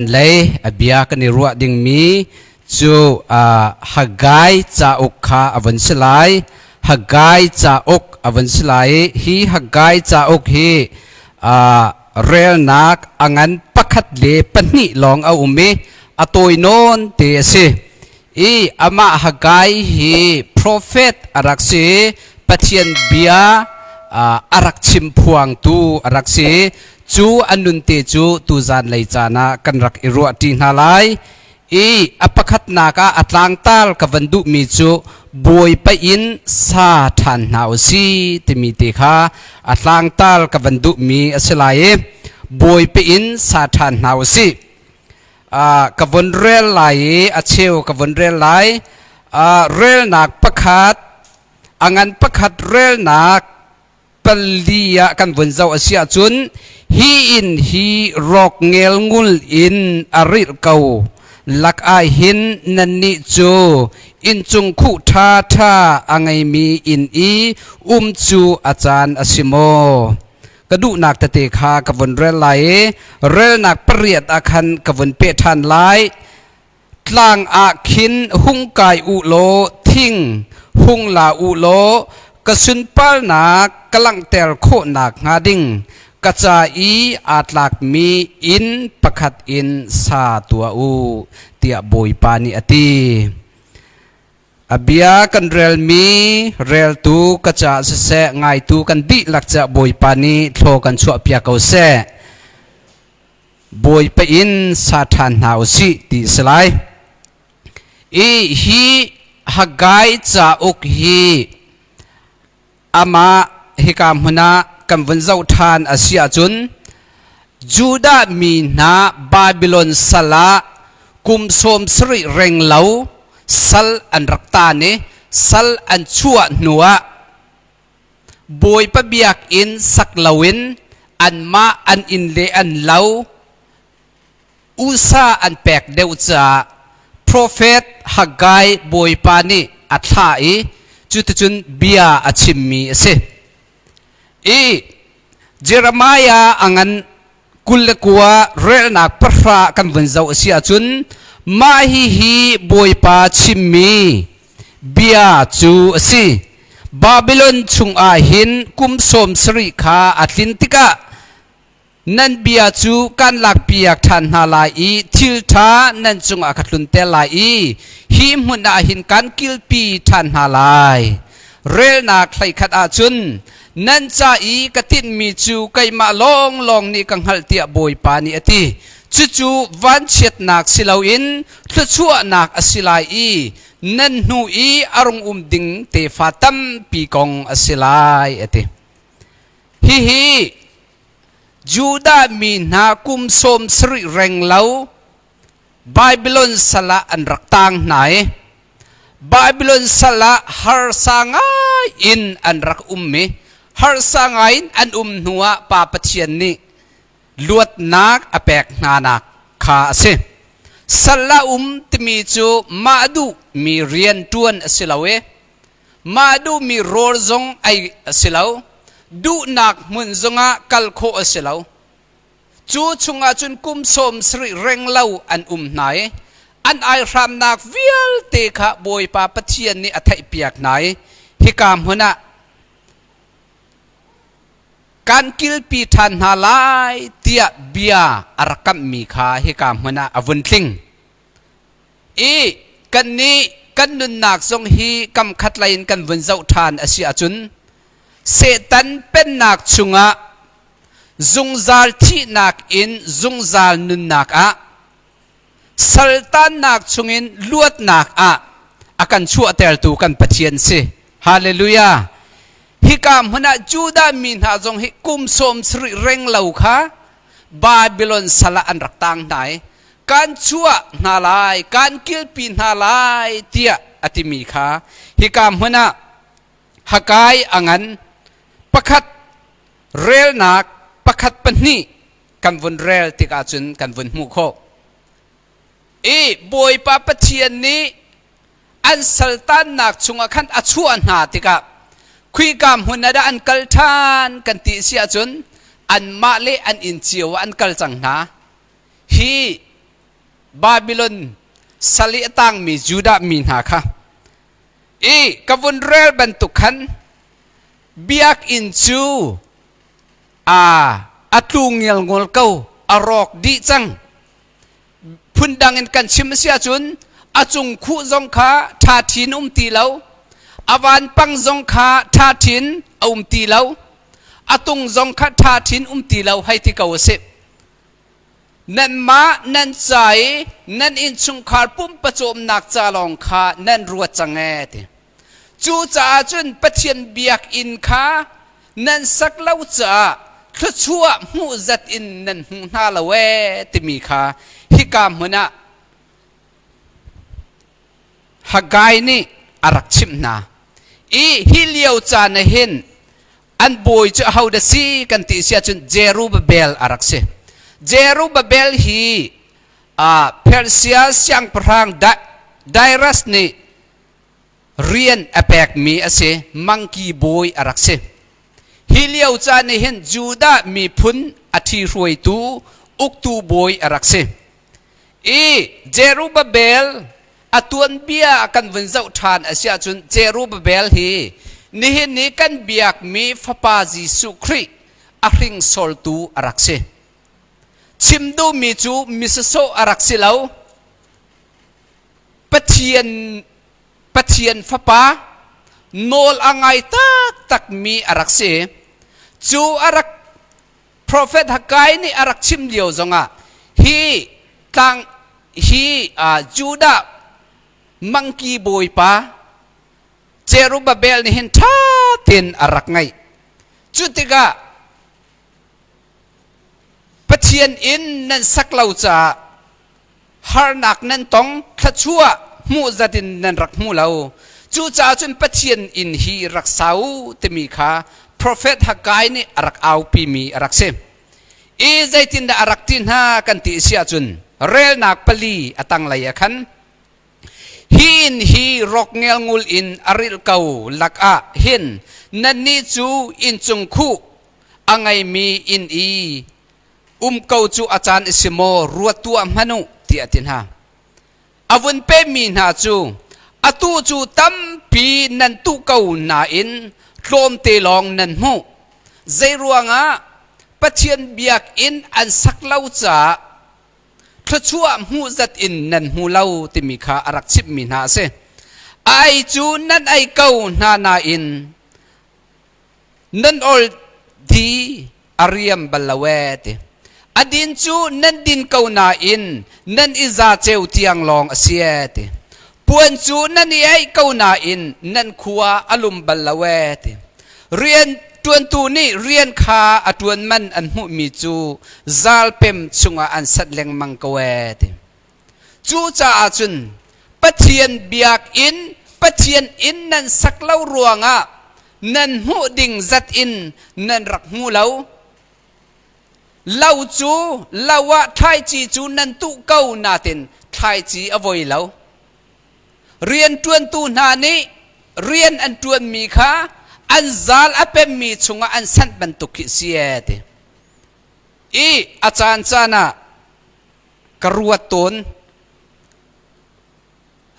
Lei a bia kan i ruah dingmi cu Haggai cauk kha a vun si lai. Haggai cauk a vun si lai. Hi Haggai cauk hi relnak a ngan pakhat le pahnih lawng a um i a tawi nawn te a si. I amah Haggai hi profet a rak si. Pathian bia a rak chim phuangtu a rak si. Cu an nunte cu tuzan lei caan ah kan rak i ruahṭi hna lai i a pakhatnak ah a tlangtar ka van duhmi cu Bawipa inn sa ṭhan hna u si timi te kha a tlangtar ka van duhmi a si lai i Bawipa inn sa ṭhan hna u si. Ka vun rel lai i a cheu ka vun rel lai. Relnak pakhat, a ngan pakhat relnak pali ah kan vun zoh a si ahcun hi inn hi rawk ngelngul in a rilh ko lak ah hin nannih cu inncung khuh ṭhaṭha a ngeimi inn i um cu a caan a si maw? Ka duhnak tete kha ka vun rel lai i relnak pariat ah khan ka vun peh ṭhan lai. Tlang ah khin hung kai u law thing hung la u law ka sunparnak ka langhter khawhnak hnga ding ka ca i aa tlakmi inn pakhat in sa tuah u, tiah Bawipa nih a ti. A bia kan relmi reltu ka caah siseh, ngaitu kan dihlak caah Bawipa nih thlaw kan chuahpiak ko seh. Bawipa in sa ṭhan hna u sih ti a si lai. I hi Haggai cauk hi amah hika hmun ah kan vun zoh ṭhan a si ahcun Judah mi hna Babylon sal ah kum 70 renglo sal an rak taan i sal an chuah hnuah Bawipa biakinn sak loin anmah an inn le an lo usa an pek deuh caah profet Haggai Bawipa nih a thlah i cuticun bia a chimmi a si. I Jeremiah a ngan 29 relnak 10 kan vun zoh a si ahcun mah hihi Bawipa chimmi bia cu a si. Babylon chungah hin kum 70 kha a tlin tikah nan bia cu kan lakpiak ṭhan hna lai i thil ṭha nan cungah ka tlunter lai i hi hmun ah hin kan kilpi ṭhan hna lai. Relnak 11 ahcun nan ca i ka tinhmi cu keimah lawnglawng nih ka hngalh tiah Bawipa nih a ti. Cucu vanchiatnak si loin thluachuahnak a si lai i nan hnu i a rung um ding tefa tampi kong a si lai a ti. Hihi Judah mi hna kum 70 renglo Babylon sal ah an rak tang hna i Babylon sal ah harsa ngai in an rak um i harsa ngai in an um hnuah Pa Pathian nih luatnak a pek hnanak kha a si. Sal ah um timi cu mah duh mi rian ṭuan a si lo i mah duhmi rawl zong ei a si lo, duhnak hmun zongah kal khawh a si lo. Cu chungah cun kum 70 renglo an um hna i an aihramnak vialte kha Bawipa Pathian nih a theihpiak hna i hika hmun ah kan kilpi ṭhan hna lai tiah bia a rak kamhmi kha hika hmun ah a vun tling. I kannih kan nunnak zong hi kam khat lei in kan vun zoh ṭhan a si ahcun Satan pennak chungah zungzal thihnak in zungzal nunnak ah saltannak chungin luatnak ah a kan chuahtertu kan Pathian si. Hallelujah. Hika hmun ah Judah mi hna zong hi kum 70 reng lo kha Babylon sal ah an rak tang hna i kan chuah hna lai, kan kilpi hna lai tiah a timi kha hika hmun ah Hakai a ngan pakhat relnak pakhat pahnih kan vun rel tikah cun kan vun hmuh khawh. I Bawipa Pathian nih an saltannak chungah khan a chuah hna tikah khuika hmun ah dah an kal ṭhan kan ti si ahcun anmah le an inn cio ah an kal cang hna. Hi. Babylon sal i a tangmi Judah mi hna kha i ka vun rel bantuk khan biakinn cu a a tlu ngelngol ko, a rawk dih cang. Phundang in kan chim a si ahcun a cung khuh zong kha ṭha ṭhin um ti lo, a vanpang zong kha ṭha ṭhin a um ti lo, a tung zong kha ṭha ṭhin um ti lo hei ti ko a si. Nanmah nan ca i nan innchungkhar pumpacawmnak ca lawng kha nan ruat cang ee ti. Cucaah cun Pathian biakinn kha nan sak lo caah thluachuah hmuh zat in nan hmu hna lo ee timi kha hika hmun ah Haggai nih a rak chimh hna. I hi lio caan ah hin an bawi cu aho dah si kan ti si ahcun Zerubbabel a rak si. Zerubbabel hi Persia siangpahrang Darius nih rian a pekmi a si, mangki bawi a rak si. Hi lio caan nih hin Judah miphun a ṭhihruaitu uktu bawi a rak si. I Zerubbabel a tuanbia kan vun zoh ṭhan a si ahcun Zerubbabel hi nihin ni kan biakmi Fapa Jesuh Khrih a hringsortu a rak si. Chim duhmi cu misasawh a rak si lo. Pathian Pathian Fapa nawl a ngai taktakmi a rak si. Cu a rak Prophet Haggai nih a rak chim lio zongah hi tlang hi Judah mangki bawipa Zerubbabel nih hin ṭha tein a rak ngaih. Cu tikah Pathian inn nan sak lo caah harnak nan tong, thluachuah hmuh zat in nan rak hmu lo. Cucaah cun Pathian inn hi rak sa u timi kha Profet Haggai nih a rak aupimi a rak si. I zeitindah a rak ti hna kan ti si ahcun relnak pali a tanglei ah khan hi inn hi rawk ngelngul in a rilh ko lakah hin nannih cu inncung khuh a ngeimi inn i um ko cu a caan a si maw ruat tuah hmanh u tiah a ti hna. A vun pemi hna cu atu cu tampi nan tuh ko nain tlawmte lawng nan hmuh. Zeiruangah Pathian biakinn an sak lo caah thluachuah hmuh zat in nan hmu lo timi kha a rak chimhmi hna a si. Ai cu nan ei ko hna nain nan ol di a riam bal lo ee ti. A din cu nan din ko nain nan i za ceu tiang lawng a si ee ti. Puan cu nan i aih ko nain nan khua a lum bal lo ee ti. Rian ṭuantu nih rian kha a ṭuan man an hmuhmi cu zalpem chungah an sat lengmang ko ee ti. Cucaah cun Pathian biakinn, Pathian inn nan sak lo ruangah nan hmuh ding zat in nan rak hmu lo. Lo cu lo ah thlaici cu nan tuh ko natin thlaici a voi lo. Rianṭuantu hna nih rian an ṭuanmi kha an zal a pemmi chungah an sanh bantuk khi si ee ti. I a caan caan ah ka ruat tawn.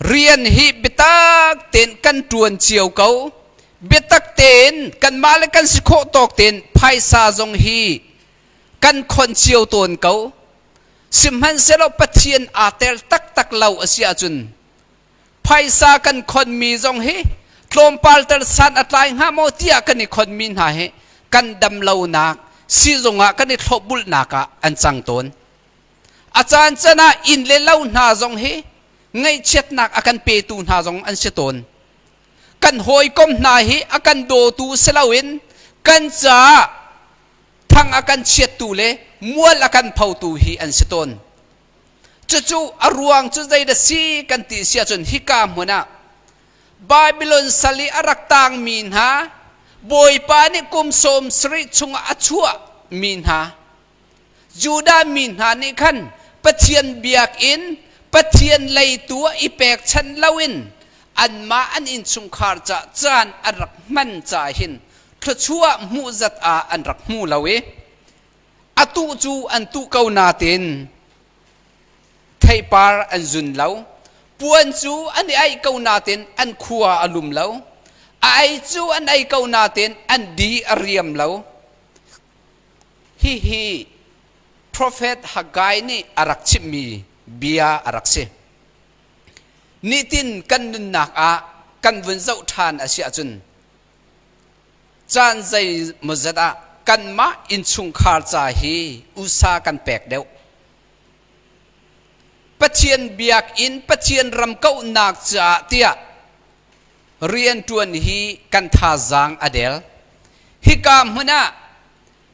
Rian hi biatak tein kan ṭuan cio ko. Biatak tein kanmah le kan si khawh tawk tein phaisa zong hi kan khon cio tawn ko. Sihmanhsehlaw Pathian aa tel taktak lo a si ahcun phaisa kan khonmi zong hi tlawmpal tal san a tlai hnga maw tiah kan i khonmi hna hi kan dam lonak siizung ah kan i thlopbulhnak ah an cang tawn. A caan can ah inn le lo hna zong hi ngaihchiatnak a kan petu hna zong an si tawn. Kan hawikom hna hi a kan dawtu si loin kan caah thang a kan chiattu le mual a kan photu hi an si tawn. Cucu a ruang cu zeidah si kan ti si ahcun hika hmun ah Babylon sal i a rak tangmi hna Bawipa nih kum 70 chungah a chuah mi hna Judah mi hna nih khan Pathian biakinn, Pathian leitu ah i pekchanh loin anmah an innchungkhar ca caan an rak hman ca hin thluachuah hmuh zat ah an rak hmu lo i a tuh cu an tuh ko nain thei. Theipar an zun lo. Puan cu an i aih ko nain an khua a lum lo. A ei cu an ei ko nain an di a riam lo. Hihi Profet Haggai nih a rak chimmi bia a rak si. Nitin kan nunnak ah kan vun zoh ṭhan a si ahcun caan zeimawzat ah kanmah innchungkhar ca hi usa kan pek deuh. Pathian biakinn, Pathian ram kauhnak caah tiah rianṭuan hi kan thazaang a del. Hika hmun ah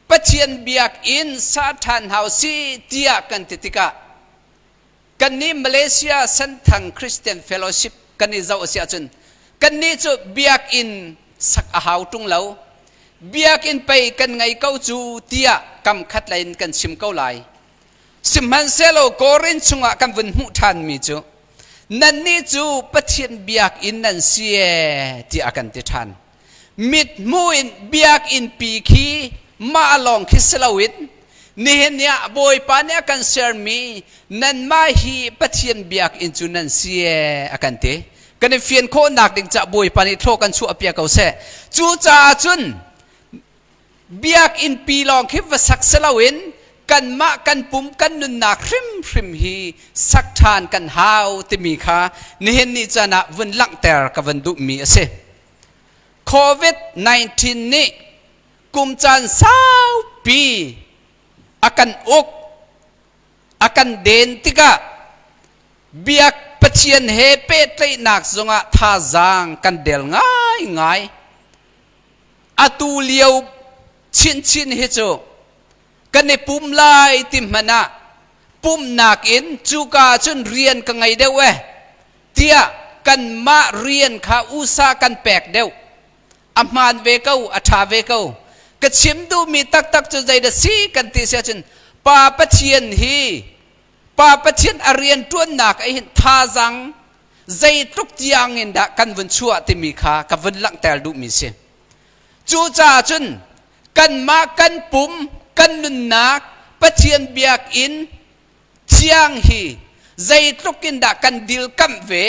Pathian biakinn sa ṭhan hau si tiah kan ti tikah kannih Malaysia Senthang Christian Fellowship kan i zoh a si ahcun kannih cu biakinn sak a hau ṭung lo. Biakinn pei kan ngei ko cu tiah kam khat lei in kan chim ko lai. Sihmanhsehlaw Korin chungah kan vun hmuh ṭhanmi cu nannih cu Pathian biakinn nan si ee tiah a kan ti ṭhan. Mithmuh in biakinn pi khi mah lawng khi si loin nihin ni ah Bawipa nih a kan sermi nanmah hi Pathian biakinn cu nan si ee a kan ti. Kan i fian khawhnak ding caah Bawipa nih thlaw kan chuah piak ko seh. Cucaah cun biakinn pi lawng khi va sak si loin kanmah kan pum kan nunnak hrimhrim hi sak ṭhan kan hau timi kha nihin ni caan ah vun langhter ka vun duhmi a si. COVID-19 nih kum caan saupi a kan uk a kan den tikah biak Pathian he pehtlaihnak zongah thazaang kan del ngaingai. Atu lio chinchin hi cu kan i pum lai ti hmanh ah pumnak in cuka cun rian ka ngei deuh eh tiah kanmah rian kha usa kan pek deuh. A hmaan ve ko, a ṭha ve ko. Ka chim duhmi taktak cu zeidah si kan ti si ahcun Pa Pathian hi Pa Pathian a rian ṭuannak ah hin thazaang zeitluk tiang in dah kan vun chuah timi kha ka vun langhter duhmi si. Cucaah cun kanmah kan pum, kan nunnak, Pathian biakinn thiang hi zeitluk in dah kan dilkamh ve.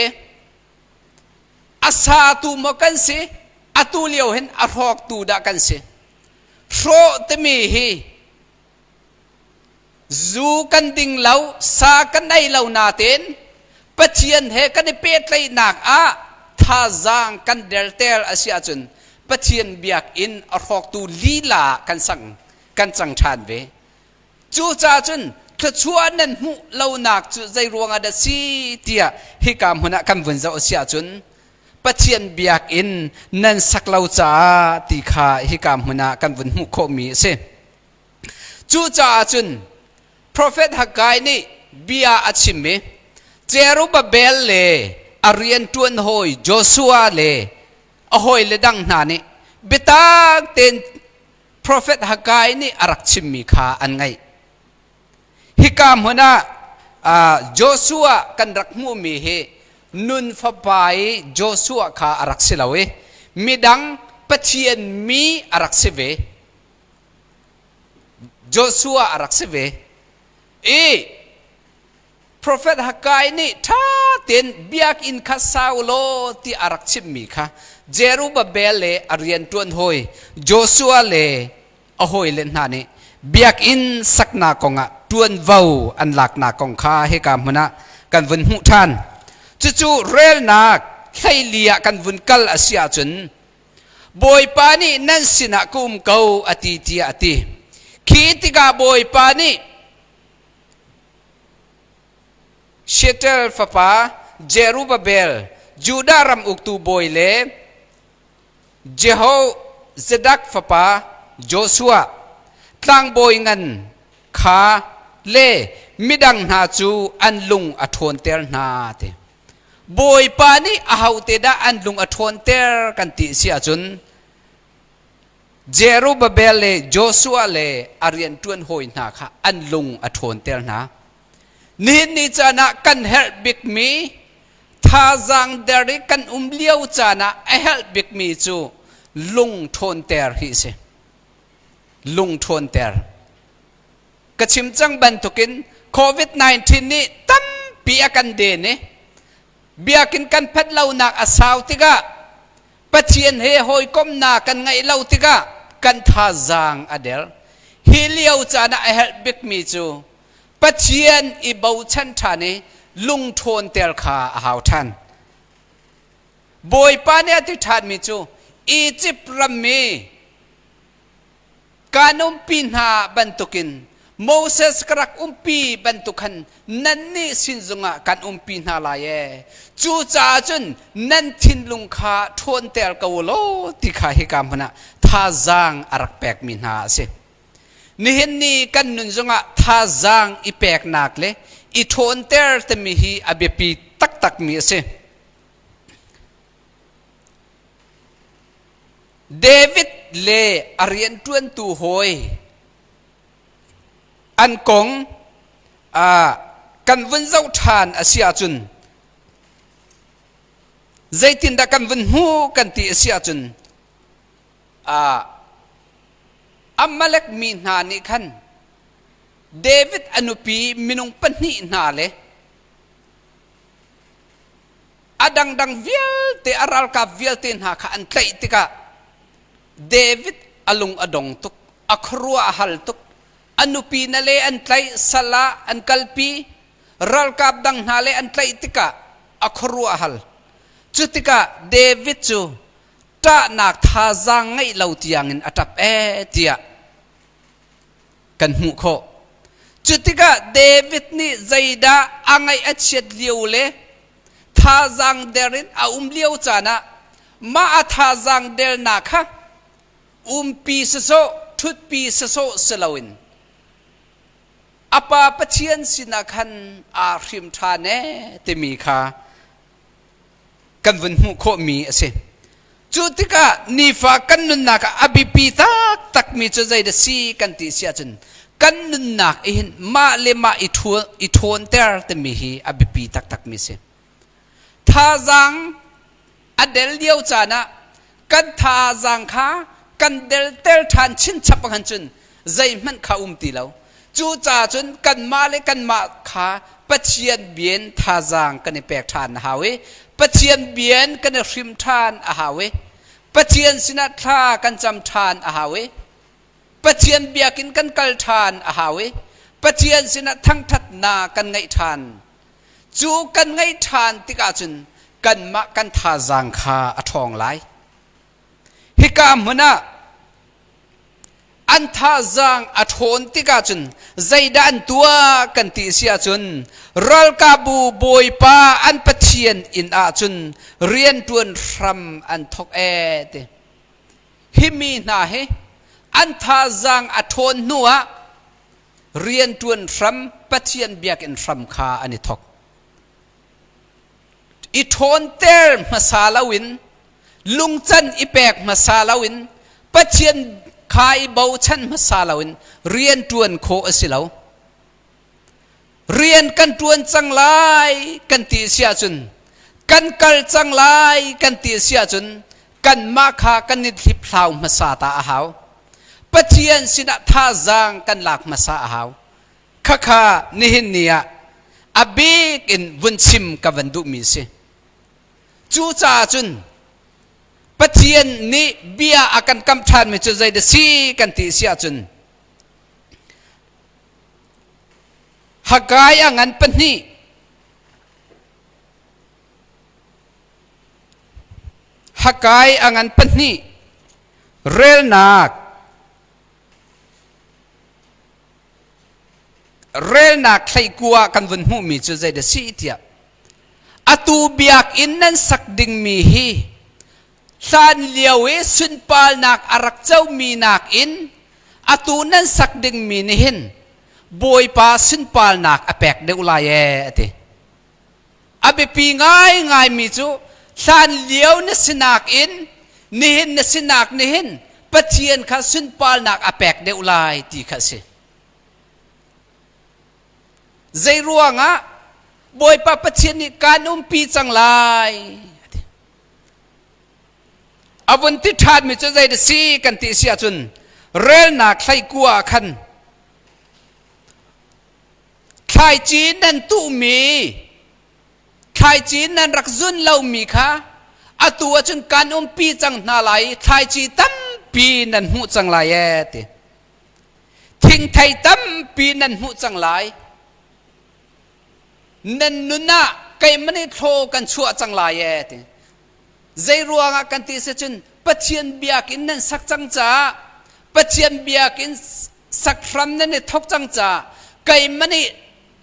A satu maw kan si, atu lio hin a hrawktu dah kan si. Hrawh timi hi zu kan ding lo, sa kan ei lo nain Pathian he kan i pehtlaihnak ah thazaang kan derter a si ahcun Pathian biakinn a hrawktu lila kan sang kan cang ṭhan ve. Cucaah cun thluachuah nan hmuh lonak cu zei ruangah dah si tiah hika hmun ah kan vun zoh a si ahcun Pathian biakinn nan sak lo caah ti kha hika hmun ah kan vun hmuh khawhmi a si. Cucaah cun Profet Haggai nih bia a chim i Zerubbabel le a rianṭuan hawi Joshua le a hawile dang hna nih biatak tein Profet Haggai nih a rak chimmi kha an ngaih. Hika hmun ah Joshua kan rak hmuhmi hi nun fapa i Joshua kha a rak si lo i midang Pathian mi a rak si ve. Joshua a rak si ve. I Profet Haggai nih ṭha tein biakinn kha sau law ti a rak chimmi kha Zerubbabel le a rianṭuan hawi Joshua le a hawile hna nih biakinn saknak kongah ṭuanvo an laknak kong kha hika hmun ah kan vun hmuh ṭhan. Cucu relnak 14 ah kan vun kal a si ahcun Bawipa nih nan sinah ka um ko a ti tiah a ti. Khi tikah Bawipa nih Shealtiel fapa Zerubbabel, Judah ram uktu bawi le Jehozadak fapa Joshua, tlangbawi ngan kha le midang hna cu an lung a ṭhawnter hna ti. Bawipa nih ahote dah an lung a ṭhawnter kan ti si ahcun Zerubbabel le Joshua le a rianṭuan hawi hna kha an lung a ṭhawnter hna. Nihin ni caan ah kan herh bikmi thazaang der i kan um lio caan ah a herh bikmi cu lung ṭhawnter hi a si. Lung ṭhawnter. Ka chim cang bantukin COVID-19 nih tampi Rukpi a kan den i biakinn kan phanh lonak a sau tikah Pathian he hawikomhnak kan ngeih lo tikah kan thazaang a der. Hi lio caan ah a herh bikmi cu Pathian i bochan ṭhan i lungṭhawnter kha a hau ṭhan. Bawipa nih a ti ṭhanmi cu Izipt rammi Kaan umpi hna bantukin Moses ka rak umpi bantuk khan nannih sin zongah kan umpi hna lai ee. Cucaah cun nan thinlung kha ṭhawnter ko u law ti kha hika hmun ah thazaang a rak pekmi hna a si. Nihin ni kan nun zongah thazaang i peknak le i ṭhawnter timi hi a biapi taktakmi a si. David le a rianṭuantu hawi an kong kan vun zoh ṭhan a si ahcun zeitindah kan vun hmuh kan ti a si ahcun Amalek mi hna nih khan David a nupi minung pahnih hna le A dangdang vialte a ralkap vialte hna kha an tlaih tikah David a lung a dong tuk, a khuaruah a hal tuk. A nupi na le an tlaih, sal ah an kalpi, ralkap dang hna le an tlaih tikah a khuaruah a hal. Cu tikah David cu ṭahnak thazaang ngeih lo tiangin a ṭap ee tiah kan hmuh khawh. Cu tikah David nih zeidah a ngaih a chiat lio le thazaang der in a um lio caan ah mah a thazaang dernak kha umpi sawsawh ṭhutpi sawsawh si loin a pa Pathian sinah khan aa hrim ṭhan ee timi kha kan vun hmuh khawhmi a si. Cu tikah nifa kan nunnak ah a biapi taktakmi cu zeidah si kan ti si ahcun kan nunnak i hin mah le mah i ṭhawnter timi hi a biapi taktakmi a si. Thazaang a del lio caan ah kan thazaang kha kan delter ṭhan chinchap ahkhan cun zeihmanh kha um ti lo. Cucaah cun kanmah le kanmah kha Pathian bian thazaang kan i pek ṭhan a hau i Pathian bian kan i hrim ṭhan a hau i Pathian sinah thla kan cam ṭhan a hau i Pathian biakinn kan kal ṭhan a hau i Pathian sinah thangṭhatnak kan ngeih ṭhan. Cu kan ngeih ṭhan tikah cun kanmah kan thazaang kha a ṭhawng lai. Hika hmun ah an thazaang a ṭhawn tikah cun zeidah an tuah kan ti si ahcun ralkapbu bawipa an Pathian inn ah cun rianṭuan hram an thawk ee ti. Hi mi hna hi an thazaang a ṭhawn hnu ah rianṭuan hram Pathian biakinn hram kha an i thawk. I ṭhawnter hmasa loin lungcan i pek hmasa loin Pathian kha i bochan hmasa loin rian ṭuan khawh a si lo. Rian kan ṭuan cang lai kan ti si ahcun kan kal cang lai kan ti si ahcun kanmah kha kan i hliphlau hmasa ta a hau. Pathian sinah thazaang kan lak hmasa a hau. Khakha nihin ni ah a bik in vun chim ka van duhmi si. Cucaah cun Pathian nih bia a kan kam ṭhanmi cu zeidah si kan ti si ahcun Haggai a ngan pahnih Haggai a ngan pahnih relnak Relnak thleikua kan vun hmuhmi cu zeidah si tiah atu biakinn nan sak dingmi hi hlan lio i sunpalnak a rak comi nakin atu nan sak dingmi nih hin Bawipa sunpalnak a pek deuh lai ee a ti. A biapi ngaingaimi cu hlan lio na sinak in nihin na sinak nihin Pathian kha sunpalnak a pek deuh lai ti kha a si. Zei ruangah Bawipa Pathian nih kaan umpi cang lai. A vun ti ṭhanmi cu zei si kan ti si ahcun relnak hleikua ah khan thlaici nan tuhmi Thlaici nan rak zun lomi kha atu ahcun kan umpi cang hna lai i thlaici tampi nan hmuh cang lai ee ti. Thingthei tampi nan hmuh cang lai. Nan nun ah keimah nih thlaw kan chuah cang lai ee ti. Zei ruangah kan ti si cun Pathian biakinn nan sak cang caah Pathian biakinn sak hram nan i thok cang caah keimah nih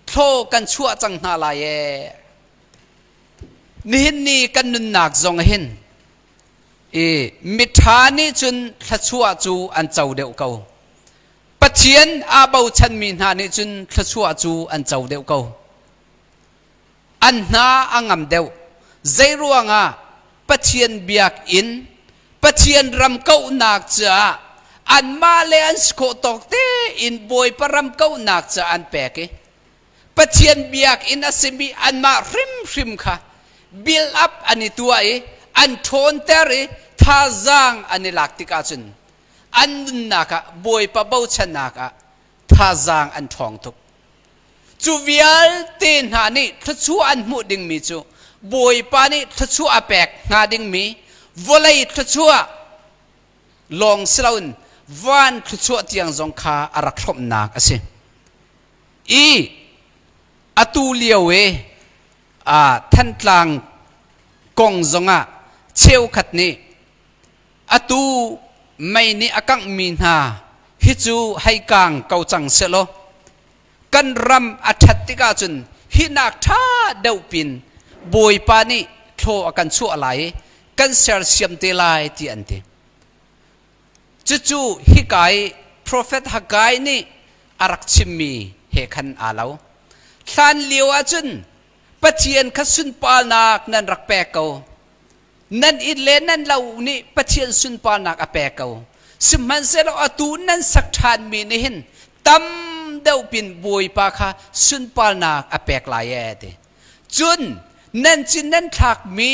thlaw kan chuah cang hna lai ee. Nihin ni kan nunnak zong hin i miṭha nih cun thluachuah cu an co deuh ko. Pathian aa bochanmi hna nih cun thluachuah cu an co deuh ko. An hna a ngam deuh. Zeiruangah Pathian biakinn, Pathian ram kauhnak caah anmah le an si khawh tawk tein Bawipa ram kauhnak caah an pek i Pathian biakinn a simi anmah hrimhrim kha build up an i tuah i an ṭhawnter i thazaang an i lak tikah cun an nunnak ah Bawipa bochannak ah thazaang an ṭhawng tuk. Cu vialte hna nih thluachuah an hmuh dingmi cu Bawipa nih thluachuah a pek hnga dingmi vawlei thluachuah lawng si loin van thluachuah tiang zong kha a rak hrawmhnak a si. I atu lio i Thantlang kong zongah cheukhat nih atu mei nih a kanghmi hna hi cu hei kang ko cang sehlaw kan ram a ṭhat tikah cun hi nak ṭha deuh pin Bawipa nih thlaw a kan chuah lai i kan sersiam te lai ti an ti. Cucu hika i profet Haggai nih a rak chimmi he khan aa lo. Hlan lio ahcun Pathian kha sunparnak nan rak pek ko. Nan inn le nan lo nih Pathian sunparnak a pek ko. Sihmanhsehlaw atu nan sak ṭhanmi nih hin tam deuh pin Bawipa kha sunparnak a pek lai ee ti. Cun nan cin nan thlakmi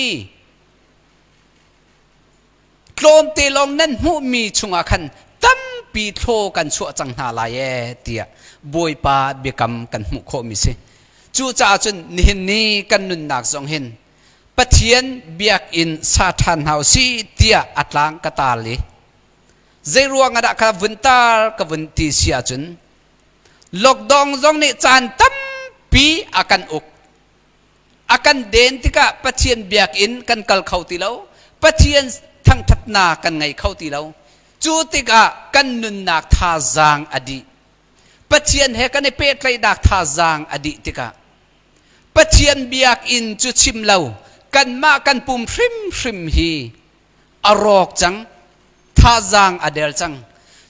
tlawmte lawng nan hmuhmi chungah khan tampi thlaw kan chuah cang hna lai ee tiah Bawipa biakam kan hmuh khawhmi si. Cucaah cun nihin ni kan nunnak zong hin Pathian biakinn sa ṭhan hna usih tiah a tlang ka taal i zei ruang ah dah ka vun taar ka vun ti si ahcun lockdown zong nih caan tampi a kan uk. A kan den tikah Pathian biakinn kan kal kho ti lo. Pathian thangṭhatnak kan ngei kho ti lo. Cu tikah kan nunnak thazaang a dih. Pathian he kan i pehtlaihnak thazaang a dih tikah Pathian biakinn cu chim lo kanmah kan pum hrimhrim hi a rawk cang, thazaang a der cang.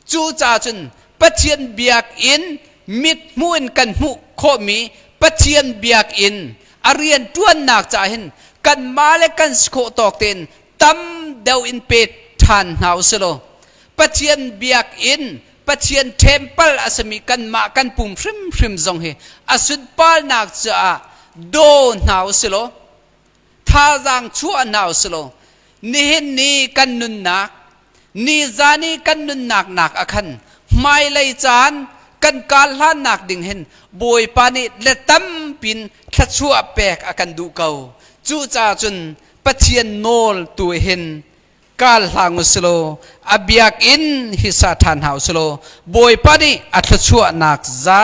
Cucaah cun Pathian biakinn mit hmuh in kan hmuh khawhmi Pathian biakinn a rian ṭuannak caah hin kanmah le kan si khawh tawk tein tam deuh in pe ṭhan hna u sih law Pathian biakinn Pathian temple a simi kanmah kan pum hrimhrim zong hi a sunparnak caah daw hna u sih law thazaang chuah hna u sih law nihin ni kan nunnak nizan i kan nunnak nak ah khan hmailei caan kan kal hlannak ding hin Bawipa nih le tampin thluachuah pek a kan duh ko. Cucaah cun Pathian nawl tu hin kal hlang u silaw a biakinn hi sa ṭhan hna u silaw Bawipa nih a thluachuahnak za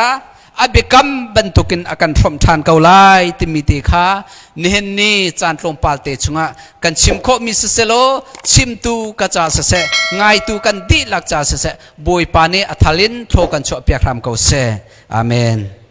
a biakam bantukin a kan hrawmh ṭhan ko lai timi te kha nihin ni caan tlawmpal te chungah kan chim khawhmi siselaw chimtu ka ca siseh ngaitu kan dihlak ca siseh Bawipa nih a thal in thlaw kan chuahpiak hram ko seh. Amen.